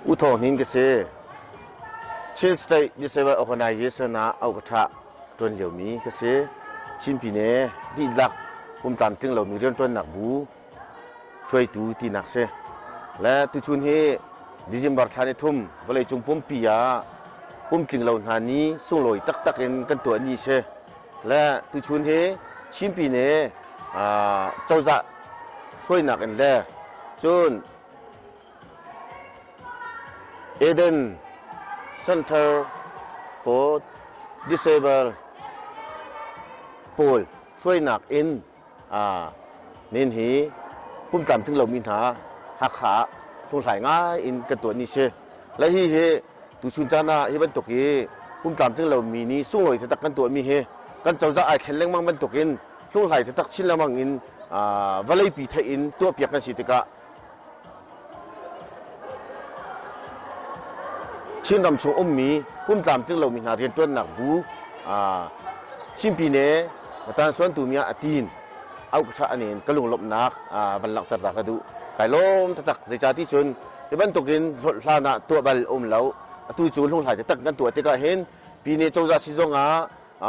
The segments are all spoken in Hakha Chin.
U Thawng Hnin ka si. Chin State Disabled Organization ah au ka ṭha ṭuan liomi ka si. Chin Pine dihlak pumtlamtling lomi rianṭuannak bu hruaitu tinak si. Le tuchun hi December thla ni thum vawleicung pumpi ah pumtling lo hna ni sunglawi taktak in kan tuah ni si. Le tuchun hi Chin Pine cozah hruainak in le cun Eden Center for Disabled pawl hruainak in nin hi pumtlamtling lomi hna Hakha ah hlunghlai ngai in kan tuah ni si. Le hi hi tuchun caan ah hi bantuk hi pumtlamtling lomi ni sunglawi taktak kan tuahmi hi kan cozah ai thlen lengmang bantukin hlunghlai taktak chin lengmang in vawleipi theih in tuahpiak kan si tikah Chinram chung ummi pumtlamtling lomi hna rianṭuannak bu Chin Pyine Matansuantu mi ah a tin auh ka ṭha anin ka lunglawmhnak van langhter ta ka duh. Kai lawm taktak. Zeicahti cun hi bantukin hlan ah tuah bal um lo. Atu cu hlunghlai taktak kan tuah tikah hin Pyine cozah si zongah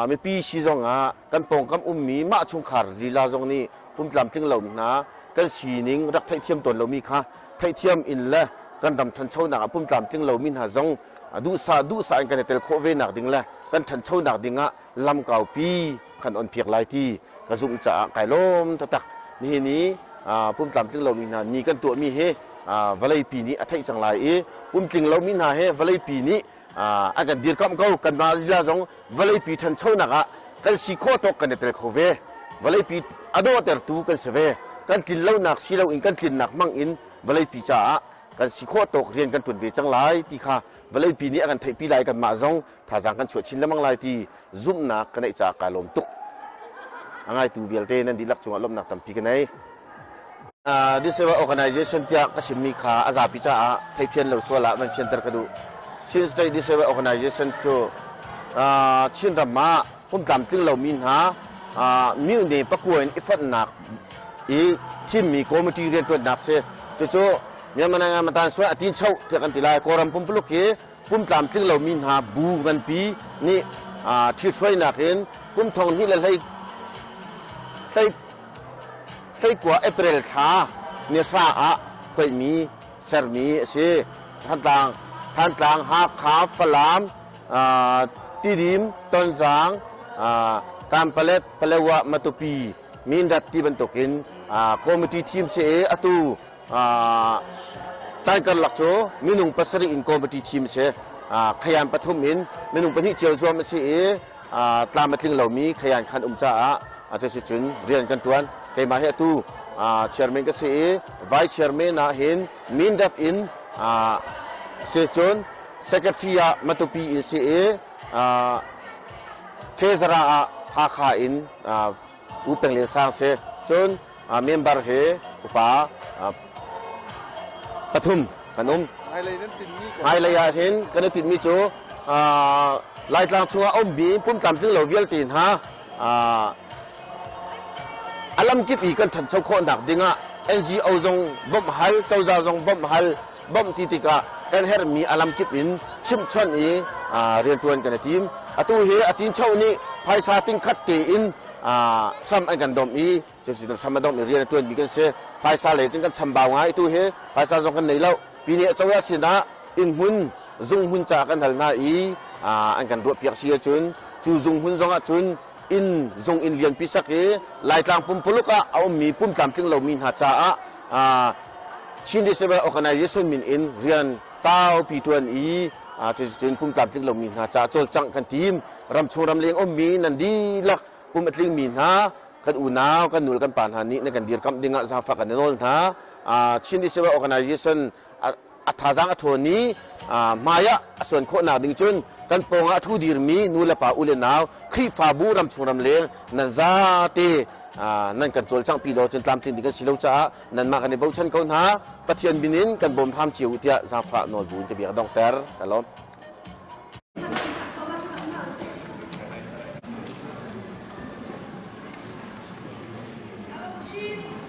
mipi si zongah kan pawngkam ummi mah chungkhar lila zong nih pumtlamtling lomi hna kan sining rak theihthiam tawn lomi kha theihthiam in le kan ram ṭhanchonak ah pumtlamtling lomi hna zong duhsah duhsah in kan i tel khawh ve nak ding le kan ṭhanchonak ding ah lam kaupi kan onpiak lai ti ka zumh caah kai lawm taktak. Nihin i pumtlamtling lomi hna ni kan tuahmi hi vawleipi nih a theih cang lai i pumtling lomi hna he vawleipi nih a kan dirkamh ko. Kanmah lila zong vawleipi ṭhanchonak ah kan si khawh tawk kan i tel kho ve. Vawleipi a dawhtertu kan si ve. Kan tlin lonak si loin kan tlinnak hmang in vawleipi caah kan si khawh tawk rian kan ṭuan ve cang lai ti kha vawleipi nih a kan theihpi lai. Kanmah zong thazaang kan chuah chin lengmang lai ti zumhnak ka neih caah kai lawm tuk. A ngaitu vialte nan dihlak cungah lawmhnak tampi ka nei. Disabled Organization tiah ka chimmi kha a zapi caah theihfian lo sual ah van fianter ka duh. Chin State Disabled Organization cu Chinram ah pumtlamtling lomi hna mihne pakua in i fonhnak i thimmi committee rianṭuannak si. Cucu Myanmar Nanga Matan Suai Atin Choh tiah kan ti lai. Kawlram pumpuluk hi pumtlamtling lomi hna bu nganpi nih ṭhithruainak in kum thong hnih le hlei hlei Hleikua April thla nihra ah phoihmi sermi a si. Thantlang, Thantlang, Hakha, Falam, Tidim, Tonzang, Kanpalet, Palewa, Matupi, Mindat ti bantukin committee thim si i atu caan karlak cu minung pasarih in committee thim si. Khayan pathum in minung pahnih cio zuam a si i tlam a tling lomi khayan khan um caah cuticun rian kan ṭuan. Keimah hi atu chairman ka si i vice chairman ah hin Mindat in si cun secretary ah Matupi in si i treasurer ah Hakha in U Peng Lian Sang si. Cun member hi upa pathum kan um. Hmailei ah hin kan i tinhmi cu Laitlang chungah a ummi pumtlamtling lo vialte hna a lamkip i kan ṭhancho khawhnak dingah NGO zong bawmh hal, cozah zong bawmh hal, bawmh ti tikah kan herhmi a lamkip in chimhchawnh i rianṭuan kan i tim. Atu hi a tincho nih phaisa tingkhat tein hram an kan domh i cucu hram a domh i rian a ṭuanmi kan si. Phaisa lei cun kan chambau ngai. Atu hi phaisa zong kan nei lo. Pine acozah sinah innhmun zunghmun ca kan hal hna i an kan ruahpiak si ahcun cu zunghmun zong ahcun inn zung inn lianpi sak i Laitlang pumpuluk ah a ummi pumtlamtling lomi hna caah Chin Disabled Organization min in rian taupi ṭuan i cuticun pumtlamtling lomi hna caah cawlcangh kan tim. Ramchung ramleng ummi nan dihlak pum a tlingmi hna kan unau kan nul kan pa hna nih nan kan dirkamh dingah zaangfah kan i nawl hna. Chin Disabled Organization a thazaang a ṭhawn i hmai ah a suan khawhnak ding cun kan pawngah a ṭhu dirmi nu le pa u le nau Khrihfabu ramchung ramleng nan zate nan kan cawlcanghpi lo cun tlamtling ding kan si lo caah nanmah kan i bochan ko hna. Pathian min in kan bawm hram cio u tiah zaangfah nawl bu in ka bia ka donghter. Ka lawm. Cheese.